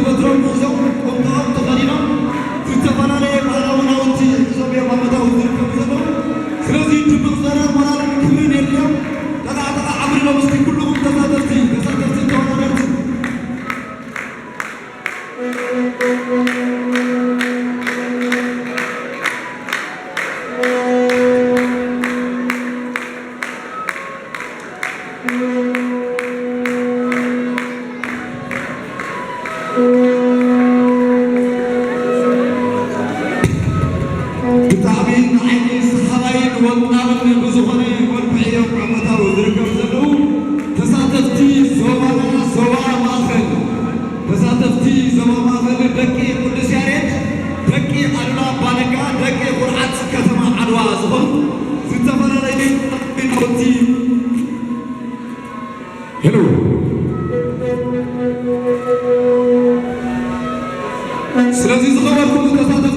ወትሮም ጉዕዞም ቁምጣኦም ተኸዲኖም ዝተፈላለየ ባህላዊ ናውቲ ሒዞም እዮም ኣብ መታወት ዝርከቡ ዘለዉ። ስለዚ ድምቕ ዘረባ ሞራልን ክብርን የድልዮም። ጠቓ ጠቓ ኣብልሎም እስኪ ኩልኹም ተሳተፍቲ፣ ተሳተፍቲ ተወዳደርቲ። ብጣዕሚ ንዓይኒ ሰሓባይን ወጣምን ብዝኾነ መልክዕ እዮም ኣብ ምእታው ዝርከቡ ዘለዉ። ተሳተፍቲ ዞባና ዞባ ማእኸል፣ ተሳተፍቲ ዞባ ማእኸል ደቂ ቅዱስ ያሬድ፣ ደቂ ኣሉላ ኣባነጋ፣ ደቂ ኩርዓት ከተማ ዓድዋ ዝኾኑ ዝተፈላለዩ ናውቲ። ሄሎ። ስለዚ ዝኸበርኩም ተሳተፍቲ